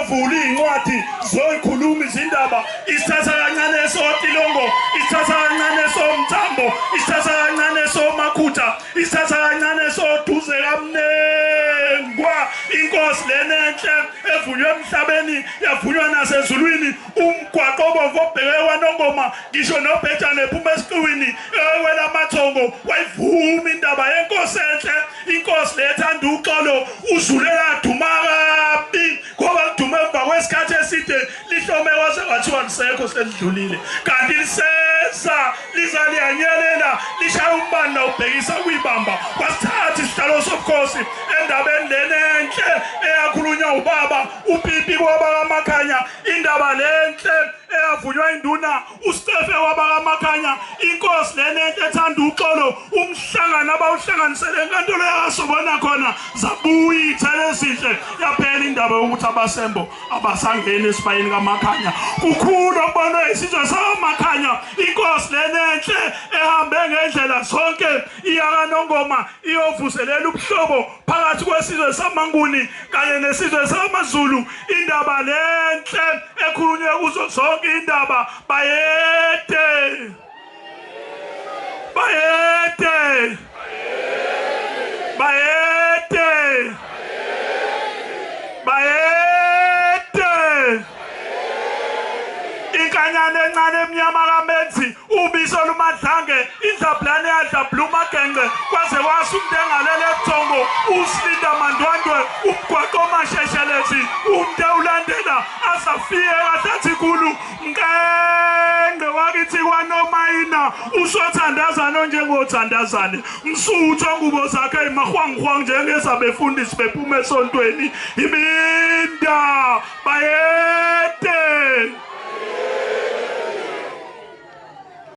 Ziyovula iy'ncwadi ziyoyikhuluma izindaba. Isithatha kancane esotilongo, isithatha kancane esomthambo, isithatha kancane esomakhutha, isithatha kancane esoduze kamnengwa. Inkosi lena enhle evunywe emhlabeni yavunywa nasezulwini, umgwaqo obomvu obheke kwaNongoma, ngisho nobhejane ephuma esiqiwini ewela amathongo wayivuma indaba yenkosi enhle. Inkosi le ethanda uxolo, uzulu eladuma kabi ngoba lidume emva kwesikhathi eside lihlome kwaze kwathiwa lisekho selidlulile, kanti lisesa liza liyanyelela lishaya umbani ubhekisa kuyibamba. Kwasithatha isihlalo sobukhosi endabeni lena enhle eyakhulunywa ubaba uPipi kwabakamakhanya, indaba lenhle eyavunywa induna uStefe wabakamakhanya. Inkosi lena enhle ethanda uxolo, umhlangano abawuhlanganisele enkantolo yakaSobona khona zabuya iy'thelo ezinhle, yaphela indaba yokuthi abasembo abasangeni esibayeni kaMakhanya. Kukhulu okubonwe isizwe sakaMakhanya. Inkosi lena enhle ehambe ngendlela zonke iyakaNongoma iyovuselela ubuhlobo phakathi kwesizwe samaNguni kanye nesizwe samaZulu. Indaba lenhle ekhulunywe kuzo zonke indaba, bayede, bayede, bayede, bayede. Inkanyana encane emnyama kaMenzi, ubisi olumadlange, indlablane yadla umagenge, kwaze kwasa umuntu engalele ebuthongo. Usilinda mandwandwe, umgwaqo omasheshelezi, umuntu ewulandela azafike kahlathi kulu mkenge wakithi kwanomayina, usothandazane onjengothandazane, msuthu ngubo zakhe imahwangihwang njengezabefundisi bephuma esontweni. Ibinda bayede.